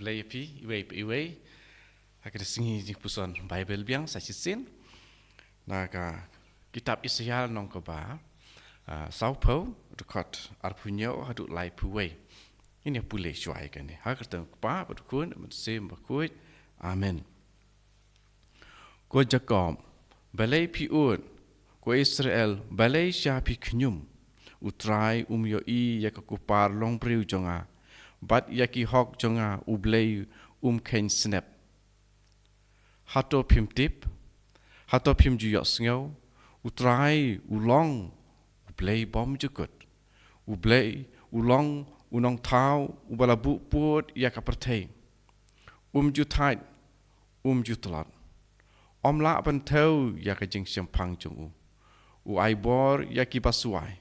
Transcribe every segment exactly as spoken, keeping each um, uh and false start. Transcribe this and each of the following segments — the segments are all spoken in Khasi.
Blei ïa phi iwei pa iwei. Ha kane ka sngi jingpuson Baibl biang sa shisien na ka kitab Isaïah lynnong kaba, ah, sawphew, dkhot arphew hynñiew haduh laiphew wei. Ngin ïa pule shuwa ïa kane. Ha ka kyrteng u Kpa bad u Khun bad u Mynsiem Bakhuid. Amen. Ko Jakob, balei phi ud? Ko Israel, balei sha phi khñium? U Trai um ïohi ïa ka kupar longbriew jong nga, bad ïa ki hok jong nga U Blei um kheiñ snep. Hato phim tip? Hato phim ju ïohsngew? U Trai u long U Blei bymjukut. U Blei u long U Nongthaw uba la buh pud ïa ka pyrthei. Um ju thait, um ju tlot. Um lah ban thew ïa ka jingshemphang jong u. U ai bor ïa kiba suwai.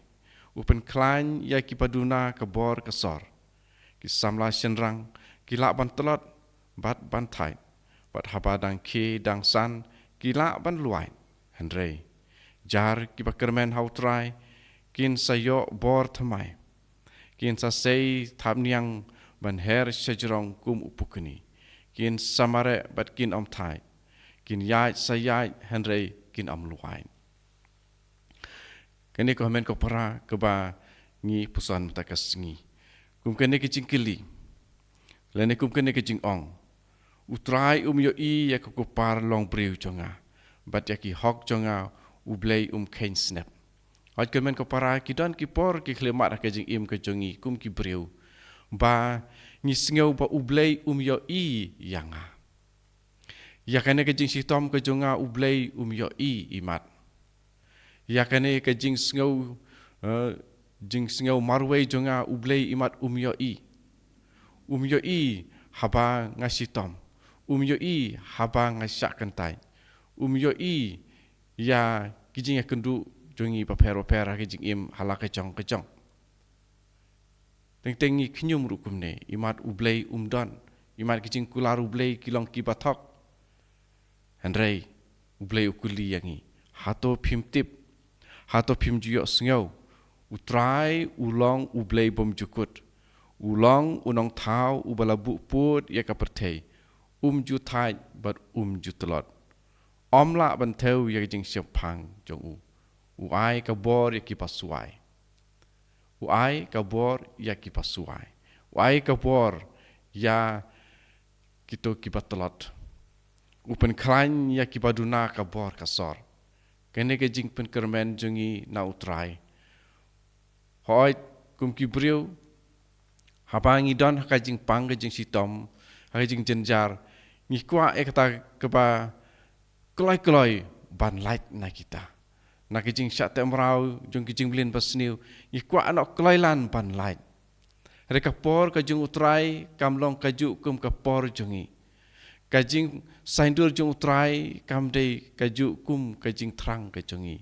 U pynkhlaiñ ïa kiba duna ka bor ka sor. Ki samla shynrang ki lah ban tlot bad ban thait, bad haba dang khie dang san ki lah ban luwait. Hynrei jar kiba kyrmen ha U Trai kin sa ïoh bor thymmai. Kin sa sei thapniang ban her shajrong kum u pukni. Kin sa mareh bad kin ym thait. Kin ïaid sa ïaid hynrei kin ym luwait. Kane ko hynmen ko para kaba ngi puson mynta ka sngi. Kum kane ka jingkylli, lane kum kane ka jingong. U Trai um ïohi ïa ka kupar longbriew jong nga, bad ïa ki hok jong nga U Blei um kheiñ snep. Hooid ko hynmen ko para, ki don ki por ki khlem mad ha ka jingim ka jong ngi kum ki briew ba ngi sngew ba U Blei um ïohi ïa nga. Ïa kane ka jingshitom ka jong nga U Blei um ïohi imat. Ïa kane ka jingsngew, eh, jingsngew marwei jong nga U Blei imat um ïohi. Um ïohi haba nga shitom. Um ïohi haba nga shah kyntait. Um ïohi ïa ki jingïakynduh jong ngi bapher bapher ha ka jingim ha la ka jong ka jong. Teng teng ngi khñium ruh kumne, imat U Blei um don, imat ki jingkular U Blei ki long kiba thok. Hynrei U Blei u kylli ïa ngi, hato phim tip? Hato phim ju ïohsngew? U Trai u long U Blei bymjukut. U long U Nongthaw uba la buh pud ïa ka pyrthei. Um ju thait bad um ju tlot. Um lah ban thew ïa ka jingshemphang jong u. U ai ka bor ïa kiba suwai. U ai ka bor ïa kiba suwai. U ai ka bor ïa kito kiba tlot. U pynkhlaiñ ïa kiba duna ka bor ka sor. Kane ka jingpynkyrmen jong ngi na U Trai. Hooid, kum ki briew, haba ngi don ha ka jingpang ka jingshitom, ha ka jingjynjar, ngi kwah ïa kata kaba kloi kloi ban lait na kita. Na ka jingshah teh mraw jong ki jingmlien basniew, ngi kwah noh kloi lan ban lait. Hynrei ka por ka jong U Trai kam long kajuh kum ka por jong ngi. Ka jingsaindur jong U Trai kam dei kajuh kum ka jingthrang ka jong ngi.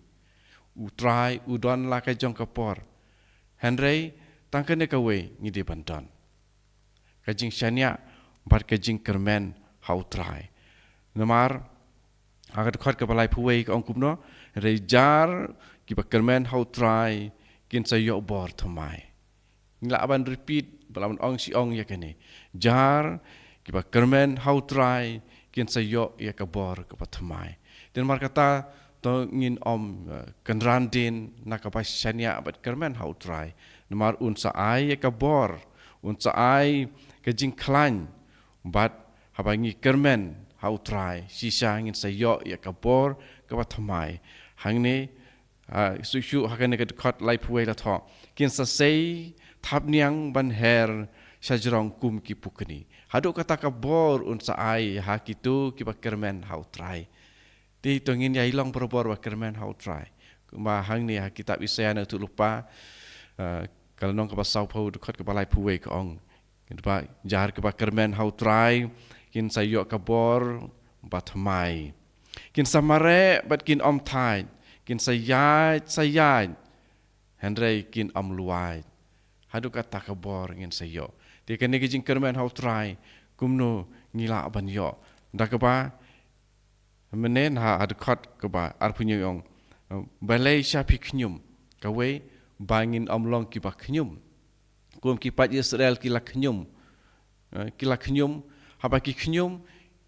U Trai u don la ka jong ka por. Hynrei tang kane kawei ngi dei ban don. Ka jingshaniah bad ka jingkyrmen ha U Trai. Namar ha ka dkhot kaba laiphew wei ka ong kumno, hynrei jar kiba kyrmen ha U Trai kin sa ïoh bor thymmai. Ngi lah ban repeat, ba lah ban ong shi ong ïa kane. Jar kiba kyrmen ha U Trai kin sa ïoh ïa ka bor kaba thymmai. Te namar kata to ngin ym, eh, kynran dien na kaba shaniah bad kyrmen ha U Trai. Namar un sa ai ïa ka bor, un sa ai ka jingkhlaiñ, bad haba ngi kyrmen ha U Trai, shisha ngin sa ïoh ïa ka bor kaba thymmai. Hangne, ah, shuh shuh ha kane ka dkhot laiphew wei la thoh, kin sa sei thapniang ban her shajrong kum ki pukni. Haduh kata ka bor un sa ai ha kito kiba kyrmen ha U Trai. Te to ngin ïai long barabor ba kyrmen ha U Trai. Kumba hangne ha kitab Isaïah na u lypa, ah, ka lynnong kaba sawphew, dkhot kaba laiphew wei ka ong. Kynba jar kiba kyrmen ha U Trai kin sa ïoh ka bor ba thymmai. Kin sa mareh bad kin ym thait, kin sa ïaid sa ïaid, hynrei kin ym luwait. Haduh kata ka bor ngin sa ïoh. Te kane ka jingkyrmen ha U Trai kumno ngi lah ban ïoh? Da kaba mynne ha, ha dkhot kaba arphew hynñiew ong, balei sha phi khñium? Kawei, ba ngin ym long kiba khñium. Kum ki paid Israel ki la khñium. Eh, ki la khñium, haba ki khñium,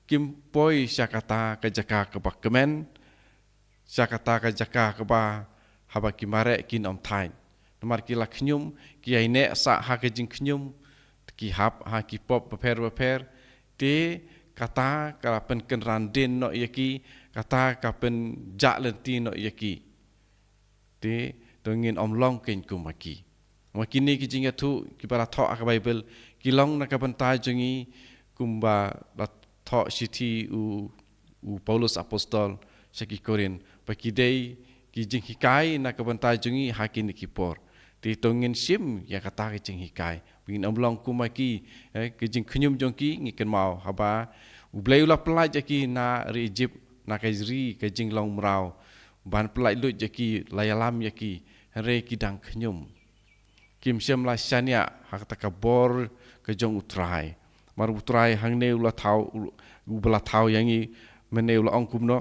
kim poi sha kata ka jaka kaba kmen, sha kata ka jaka kaba, haba ki mareh kin ym thait. Namar ki la khñium, ki ïai neh sah ha ka jingkhñium, ki hap ha ki pop bapher bapher, te kata ka la pynkynran dien noh ïa ki, kata ka pynjah lynti noh ïa ki. Te, to ngin ym long kein kum ma ki. Ma kine ki jingïathuh, kiba la thoh ha ka Baibl, ki long na ka bynta jong ngi, kumba la thoh shithi u, u Paulus Apostol, sha ki Korinth, ba ki dei, ki jinghikai na ka bynta jong ngi ha kine ki por. Te to ngin shim, ïa kata ka jinghikai. Ngin ym long kum ma ki, eh, ka jingkhñium jong ki, ngi kynmaw, haba, U Blei u la pyllait ïa ki na ri Ijipt, na ka ri ka jinglong mraw. Ban pyllait lut ïa ki, la ïalam ïa ki, hynrei ki dang khñium. Kim shym la shaniah, ha kata ka bor ka jong U Trai. Mar U Trai hangne u la thaw, u, uba la thaw ïa ngi, mynne u la ong kumno.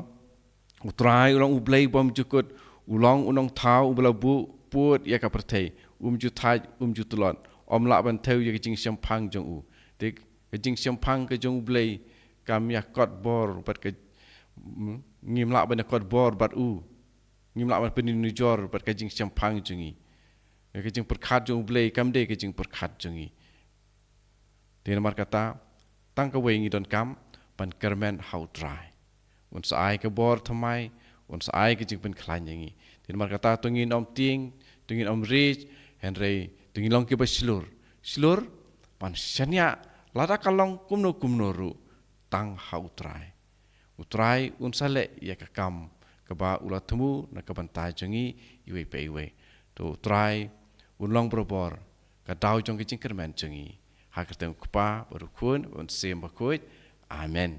U Trai u long U Blei bymjukut, u long u nongthaw uba la buh, pud ïa ka pyrthei, um ju thait, um ju tlot, ym lah ban thew ïa ka jingshemphang jong u. Te ka jingshemphang ka jong U Blei, kam ïa kot bor, bad ka, mm, ngim lah ban ïa kot bor, bad u. Ngim lah ban pynïoh nujor, bad ka jingshemphang jong ngi. Ka jingpyrkhat jong U Blei, kam dei ka jingpyrkhat jong ngi. Te namar kata, tang kawei ngi donkam, ban kyrmen ha U Trai. Un sa ai ka bor thymmai, un sa ai ka jingpynkhlaiñ ïa ngi. Te namar kata, to ngin ym tieng, to ngin ym riej, hynrei, to ngin long kiba shlur. Shlur, ban shaniah, lada ka long kumno kumno ruh, tang ha U Trai. U Trai un sa leh ïa ka kam kaba u la thmu na ka bynta jong ngi iwei pa iwei. To U Trai un long barabor ka daw jong ka jingkyrmen jong ngi. Ha ka kyrteng U Kpa bad U Khun bad U Mynsiem Bakhuid. Amen.